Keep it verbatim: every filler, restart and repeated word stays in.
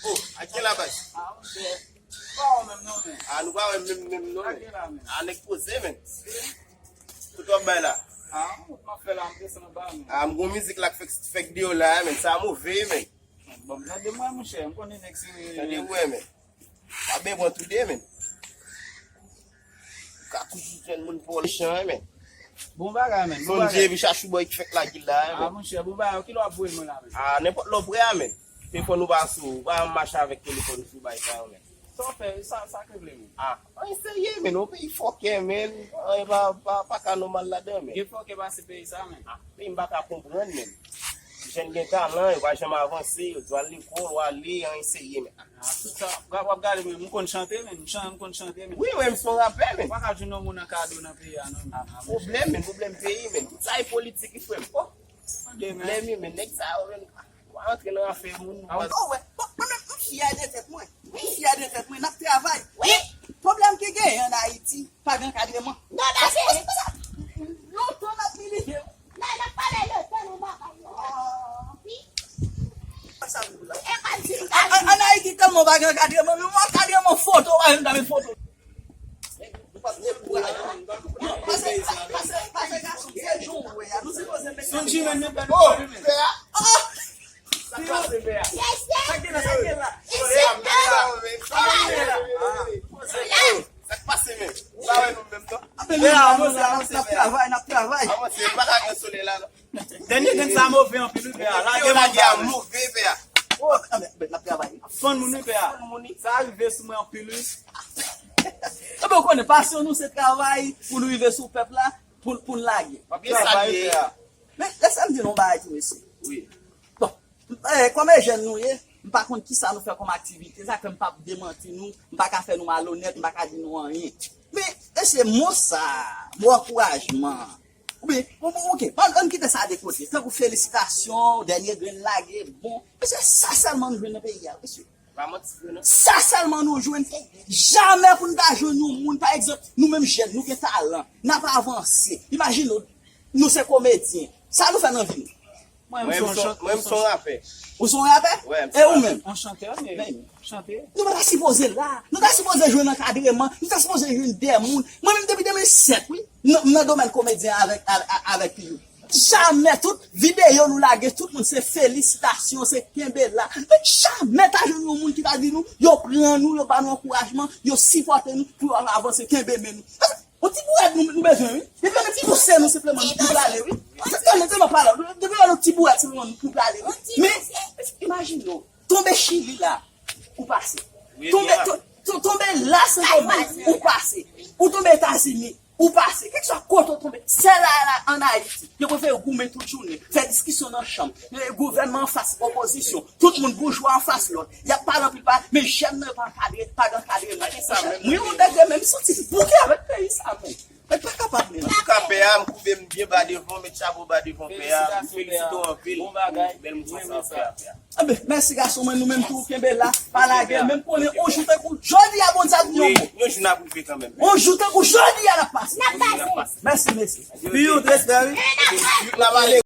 Oh, a ki la baz? Ah, nou pa wè menm non, men. Ah, nou pa wè menm, menm non, men. Ah, nèg poze, men. Kote w ap bay la? Ah, m ap fè la, m desann anba, men. Ah, m gon mizik la k fèk, fèk deyò la, men. Sa move, men. Bon, gade mwen, monchè, m konnen nèg serye. Gade mwen, men. Pa ben bon toude, men. Ou ka toujou jwenn moun pou w chan, men. Bon bagay, men. Bon bagay. Sonje epi chachou boy ki fèk lagil la, men. Ah, monchè, bon bagay. Ki lè w ap voye mwen la, men? Ah, nenpòt lè w prè a, men. Telefòn ou pa sou, ou pa mache avèk telefòn sou bay sa yo, men. Sa w fè, sa, sa k regle, men? Ah, anyen serye, men. Yon peyi fòkè, men. Anyen pa, pa, pa ka nòmal ladan, men. Gen fòkè pase peyi sa, men. Ah, peyi m pa ka konprann, men. Jèn gen talan, yo pa janm avanse, yo di w al lekòl, w ale, anyen serye, men. Ah, tout sa, w ap gade, men, m konn chante, men, m chan-, m konn chante, men. Wi, men m se yon rapè, men. Ou pa ka jwenn yon moun an kado nan peyi a, non, men. Ah, pwoblèm, men, pwoblèm peyi, men. Tout sa e politik, wi, frè m. Oh, tande, men. Pwoblèm, wi, men, nèg sa yo, men, pa antre nan afè moun. Ah, oh, wè. Bon, mwen menm, m fyè de tèt mwen. M fyè de tèt mwen, n ap travay. Wi. Pwoblèm ki genyen ann Ayiti, pa gen ankadreman. Non, non, se lontan n ap milite. Nan, n ap pale lontan nan bagay yo. Wi. An, an Ayiti tèlman pa gen ankadreman, men yon ankadreman foto, pa menm ta met foto. Pase, pase, pase gason, se jan w wè a, nou sipoze met. Sonji menm, menm, oh, pè a. Ah! Sa k pase, pè a? Sa k gen la, sa k gen la? Sa k gen la? Sa k pase, men? Ou pa wè nou menm, non? Ape nou la, nou la, n ap travay, n ap travay. Avanse, pa ka gen solèy la, non. Dènye grenn sa move anpil, wi, pè a. Lage move, pè a. Oh, ah, men, men, n ap travay. Fann moun, wi, pè a. Fann moun, wi. Sa rive sou mwen anpil, wi. Ebyen, ou konnen, pasyon nou, se travay pou nou rive sou pèp la, pou, pou n lage. Travay, pè a. Men, lèse m di nou yon bagay, ti mesye. Wi. Bon, eh, kòm e jèn nou ye, m pa konn kisa nou fè kòm aktivite, sa k fè m p ap demanti nou, m pa ka fè nou malonèt, m pa ka di nou anyen. Men, mesye, mo sa, mo ankourajman, oubyen, bon, bon, ok, ann, ann kite sa de kote, tankou felisitasyon, dènye grenn lage, bon, mesye, sa sèlman nou jwenn nan peyi a, mesye. Pa manti vre, non. Sa sèlman nou jwenn. Jamè pou n ta jwenn yon moun, pa egzanp, nou menm jèn, nou gen talan, n ap avanse. Imajine w, nou se komedyen. Sa nou fè nan vi nou? Mwen, m se yon rapè. Ou se yon rapè? E ou menm? Yon chantè, men chante. Nou pa ta sipoze la. Nou ta sipoze jwenn ankadreman. Nou ta sipoze jwenn de moun. Mwen menm depi de mil sèt, wi. M nan domèn komedyen avèk, avèk, avèk Piyou. Jamè tout videyo nou lage, tout moun se felisitasyon, se kenbe la. Men jamè ta jwenn yon moun ki ta di nou, yo pran nou, yo ba nou ankourajman, yo sipòte nou pou yo avanse, kenbe men nou. Yon ti bourèt nou, nou bezwen, wi. Depi yon ti pouse nou senpleman, nou, nou prale, wi. Tande, tande, tande pale, depi yon ti bourèt senpleman, nou, nou prale, wi. Men, imajine w, tonbe Chili la, ou pase. Tonbe, to-, to-, tonbe la, Sendomeng, ou pase. Ou tonbe Etazini, ou pase. Kèlkeswa kote w tonbe, sèl la, la, ann Ayiti, yo prefere goumen tout jounen, fè diskisyon nan chanm, eh, gouvènman anfas, opozisyon, tout moun boujwa anfas lòt. Y ap pale anpil pale, men jèn nan yo pa ankadre, pa gen ankadreman. Mwen yon nèg de menm santi bouke avèk peyi sa, men. Mwen pa kapab, men. Antouka, pè a, m koube m byen ba devan w, met chapo ba devan w, pè a. M felisite w anpil. Bon bagay. Bèl mouvman sa w fè a, pè a. Anben, mèsi gason mwen, nou menm tou, kenbe la, pa lage, menm konnen yon jou tankou jodi a, Bondye ap di yon mo. Yon jou n ap rive kanmenm. Yon jou tankou jodi a, n ap pase. N ap pase. Mèsi, mèsi. Piyou, respè, wi. Piyou, n ap ale.